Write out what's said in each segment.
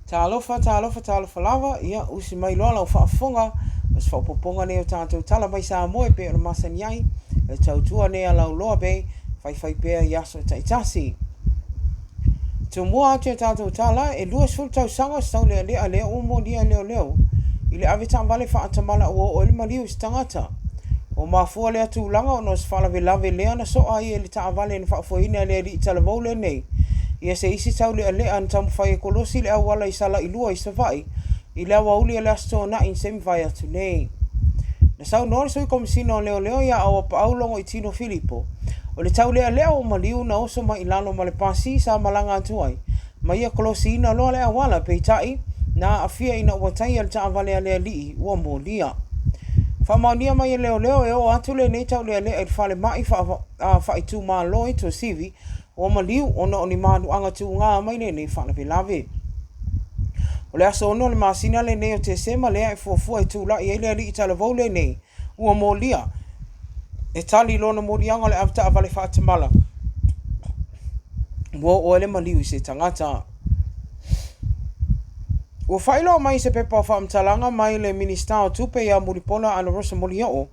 Talofa, talofa, talofa lava, ia usi mai loa lau faafofoga, o se faaopoopoga lenei o tatou tala mai Samoa e pei ona masani ai, e tautua nei a lauloa be faifai pea i aso taitasi. Tumua atu i a tatou tala, e 20 tausaga o se taulealea lea ua molia e leoleo i le avetaavale faatamala ua oo ai le maliu i se tagata. Ua mafua lea tulaga ona o se faalavelave lea na soa ai e le taavale na faafoeina e le alii talavou lenei ia se isi taulealea na taumafai e kolosi le auala i Salailua i Savaii i le aoauli o le Aso Toonai na se i mavae atu nei. Na saunoa le Sui Komesina o Leoleo ia Auapaau Logoitino Filipo, o le taulealea ua maliu na oso mai i lalo ma le pasi sa malaga atu ai ma ia kolosiina loa le auala, peitai, na aafia ina ua taia le taavale a le alii ua molia. Faamaonia mai e leoleo e oo atu lenei taulealea i le falemai faaitumalo i Tuasivi ua maliu ona o ni manuaga tuga mai lenei faalavelave. O le aso 6 o le masina lenei o Tesema lea e fuafua e tulai ai le alii talavou lenei ua molia e tali i lona moliaga o le avetaavale faatamala ua oo ai le maliu i se tagata. Ua faailoa mai i se pepa o faamatalaga mai le Minisita o Tupe ia Mulipola Anarosa Molioo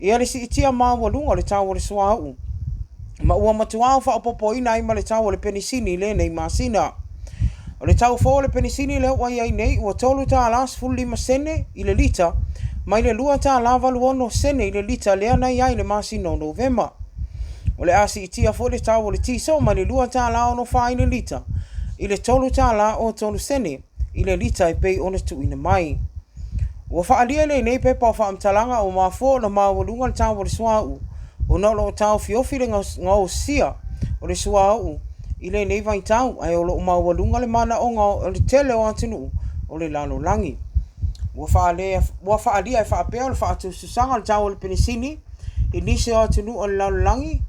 ia le siitia maualuga o le tau o le suauu ma ua matuā faaopoopoina ai ma le tau o le penisini i lenei masina. O le tau fou o le penisini lea ua i ai nei ua $3.15 i le lita mai le $2.86 i le lita lea na i ai i le masina o Novema. O le a siitia foi le tau o le tiso mai le $2.64 i le lita i le $3.03 i le lita e pei ona tuuina mai. Ua faaalia i lenei pepa o faamatalaga ua mafua ona maualuga le tau o le suauu ona o lo o taofiofi le gaosia o le suauu i lenei vaitau ae o lo o maualuga le manaoga o le tele o atunuu o le lalolagi. Ua faaalia e faapea o le faatusatusaga o le tau o le penisini i nisi o atunuu o le lalolagi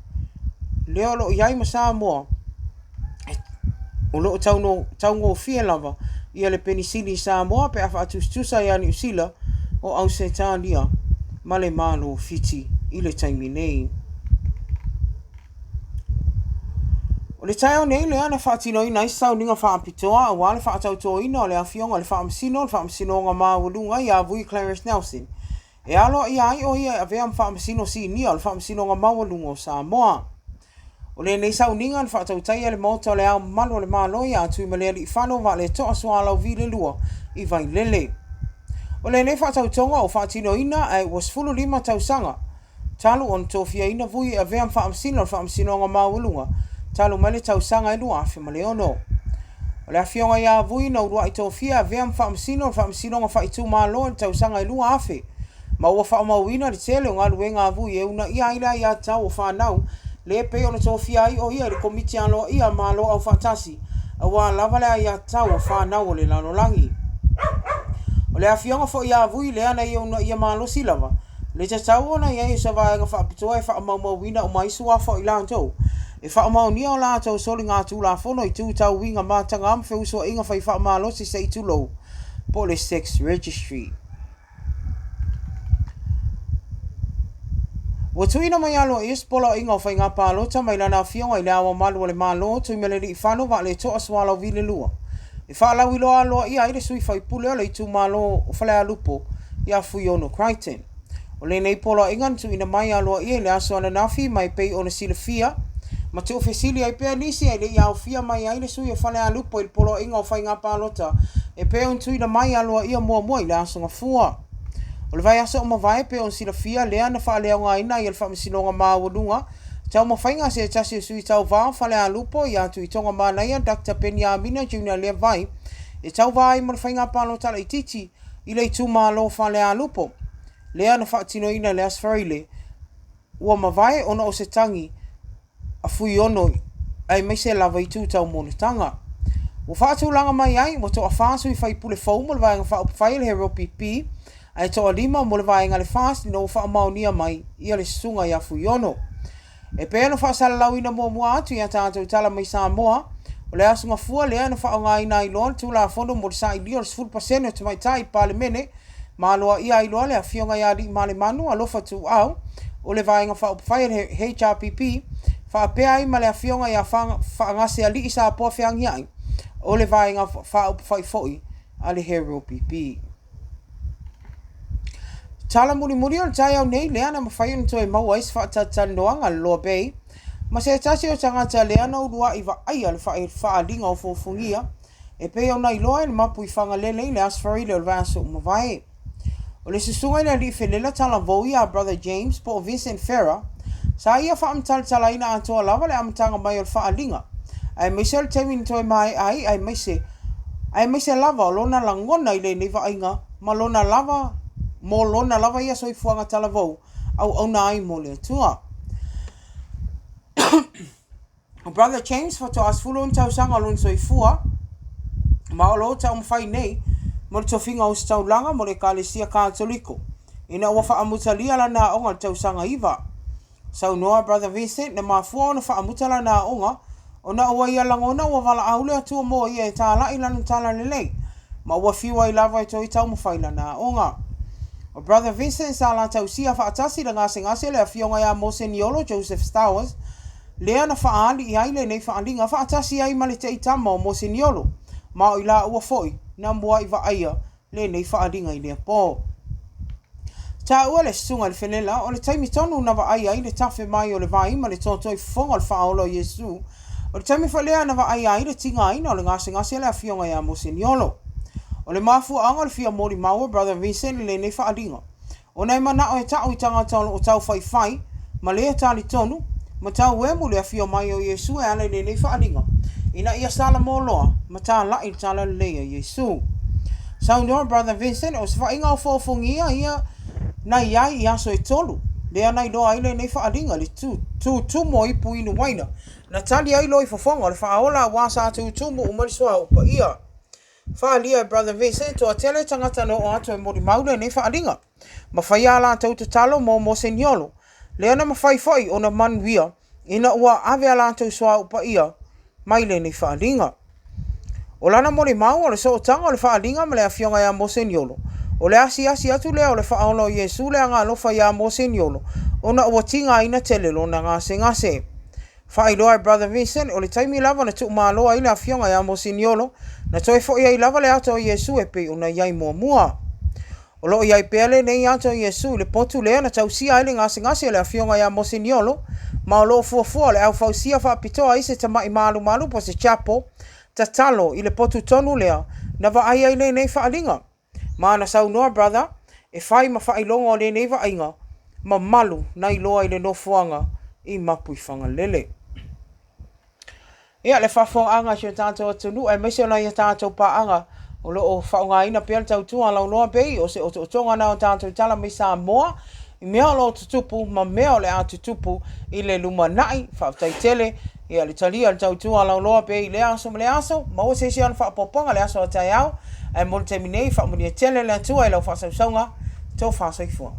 lea o lo o i ai ma Samoa, o lo o taugofie lava ia le penisini i Samoa pe a faatusatusa ia Niu Sila o Ausetalia ma le Malo o Fiti i le taimi nei. O le taeao nei lea na faatinoina ai se sauniga faapitoa aua le faatautoina o le Afioga i le Faamasino o le Faamasinoga Maualuga ia Vui Clarence Nelson e aloaia ai o ia e avea ma Faamasino Sinia o le Faamasinoga Maualuga o Samoa. O lenei sauniga na faatautaia e le Maota o le Ao Mamalu o le Malo ia Tuimalealiifano Vaaletoa Sualauvi II i Vailele. O lenei faatautoga ua faatinoina ae ua 15 tausaga talu ona tofiaina Vui e avea ma Faamasino o le Faamasinoga Maualuga talu mai le tausaga e 2006. O le afioga ia Vui na uluai tofia e avea ma Faamasino o le Faamasinoga Faaitumalo i le tausaga e 2000 ma ua faamauina le tele o galuega a Vui e uunaia ai le aiatatau o fanau le e pei ona tofia ai o ia i le Komiti Aloaia a Malo Aufaatasi aua lava le aiatatau o fanau o le lalolagi. O le afioga foi ia Vui lea na ia uunaia malosi lava le tatau ona i ai o se vaega faapitoa e faamaumauina uma ai suafa o i latou e faamaonia o latou soligatulafono i tu tau uiga mataga ma feusuaiga fai faamalosi se i tulou po o le sex registry. Ua tuuina mai aloaia se poloaiga o faiga palota mai lana Afioga i Le Ao Mamalu o le Malo, Tuimalealiifano Vaaletoa Sualauvi II, e faalauiloa aloaia ai le sui faipule o le itumalo o Falealupo ia Fuiono Crichton. O lenei poloaiga na tuuina mai aloaia i le aso ananafi ma e pei ona silafia ma tuufesili ai pea nisi ae le i aofia mai ai le sui o Falealupo i le poloaiga o faiga palota e pei ona tuuina mai aloaia muamua i le aso Gafua o le vaiaso ua mavae. Pei ona silafia lea na faaleaogaina ai e le Faamasinoga Maualuga taumafaiga a se tasi o sui tauva o Falealupo ia Tuitoga Manaia Dr Peniamina Junior Leavai e tauva ai mo le faiga palota laitiiti i le itumalo o Falealupo lea na faatinoina i le Aso Faraile ua mavae ona o se tagi a Fuiono aemaise lava i tu tau monotaga. Ua faatulaga mai ai, ua toafa sui faipule fou mo le Vaega Faaupufai a le HRPP ae toalima mo le Vaega a le FAST ina ua faamaonia mai ia le susuga ia Fuiono. E pei ona faasalalauina muamua atu i a tatou tala mai Samoa, o le Aso Gafua lea na faaaogaina ai loa le Tulafono mo le sailia o le 10% o tamaitai i le Palemene ma aloaia ai loa le Afioga ia Aliimalemanu Alofa Tuuau o le Vaega Faaupufai a le HRPP faapea ai ma le Afioga ia Faagasealii Sapoa Feagiai. o le Vaega Faaupufai foi a le HRPP. Tala mulimuli o le taeao nei lea na mafai ona toe maua ai se faatalatalanoaga a le Loa Bay ma se tasi o tagata lea na uluai vaaia le faaaliga ofoofogia e pei ona iloa e le mapu i Fagalele i le Aso Faraile o le vaiaso ua mavae. O le susuga i le alii felela talavou ia Brother James po o Vincent Ferrer, sa ia faamatalatalaina atoa lava le amataga mai o le faaaliga, aemaise o le taimi na toe maea ai aemaise aemaise lava o lona lagona i lenei vaaiga ma lona lava mo lona lava ia soifuaga talavou auauna ai mo le Atua. O Brother James faatoa 16 tausaga o lona soifua, ma o lo o taumafai nei mo le tofiga ositaulaga mo le Ekalesia Katoliko ina ua faamutalia lana aoga i le tausaga 9. Saunoa Brother Vincent na mafua ona faamuta lana aoga ona ua ia lagona ua valaau le Atua mo ia e talai lana talalelei, ma ua fiu ai lava e toe taumafai lana aoga. O Brother Vincent sa la tausia faatasi le gasegase le afioga ia Moseniolo Joseph Stowers, lea na faaali i ai lenei faaaliga faatasi ai ma le teitama o Moseniolo, ma o i laua foi na muai vaaia lenei faaaliga i lea po. Taua le susuga i le felela, o le taimi tonu na vaaia ai le tafe mai o le vai ma le tootoo i fofoga o le Faaola o Iesu, o le taimi foi lea na vaaia ai le tigaina o le gasegase a le afioga ia Moseniolo. O le mafuaaga o le fia molimau o Brother Vincent i lenei faaaliga, ona e manao e ta'u i tagata o lo o taufaifai ma lē talitonu ma tauemu le afio mai o Iesu e ala i lenei faaaliga, ina ia salamoloa ma tala'i le talalelei a Iesu. Saunoa Brother Vincent, o se vaaiga ofoofogia ia na i ai i aso e tolu, lea na iloa ai lenei faaaliga i le tutumu o ipu inu uaina, na tali ai loa i fofoga o le Faaola aua sa tutumu uma le suauu paia. Faaalia e Brother Vincent, toatele tagata na oo atu e molimau lenei faaaliga, ma faia a latou tatalo mo Moseniolo, lea na mafai foi ona manuia ina ua ave a latou suauu paia mai lenei faaaliga. O lana molimau o le sootaga o le faaaliga ma le afioga ia Moseniolo, o le asiasi atu lea o le Faaola o Iesu le agaalofa iā Moseniolo ona ua tigaina tele lona gasegase. Faailoa e Brother Vincent, o le taimi lava na tuumalo ai le afioga ia Moseniolo, na toe foi ai lava le ata o Iesu e pei ona i ai muamua. O lo o i ai pea lenei ata o Iesu i le potu lea na tausia ai le gasegase o le afioga ia Moseniolo, ma o lo o fuafua o le au fausia faapitoa ai se tama'i malumalu po o se chapel tatalo i le potu tonu lea na vaai ai lenei faaaliga. Ma na saunoa Brother e fai ma faailoga o lenei vaaiga mamalu na iloa i le nofoaga i Mapuifagalele. Ia, le faafofogaaga a si o tatou atunuu aemaise o nai a tatou paaga o lo o faaaogaina pea le tautua a Lauloa Bay, o se otootoga na o tatou tala mai Samoa i mea o lo o tutupu ma mea o le a tutupu i le lumanai. Faafetai tele ia le talia o le tautua a Lauloa Bay i lea aso ma lea aso. Maua se isi ona faaopoopoga i le aso a taeao, ae mo le taimi nei, faamanuia tele le Atua i lau faasausauga. Tofa soifua.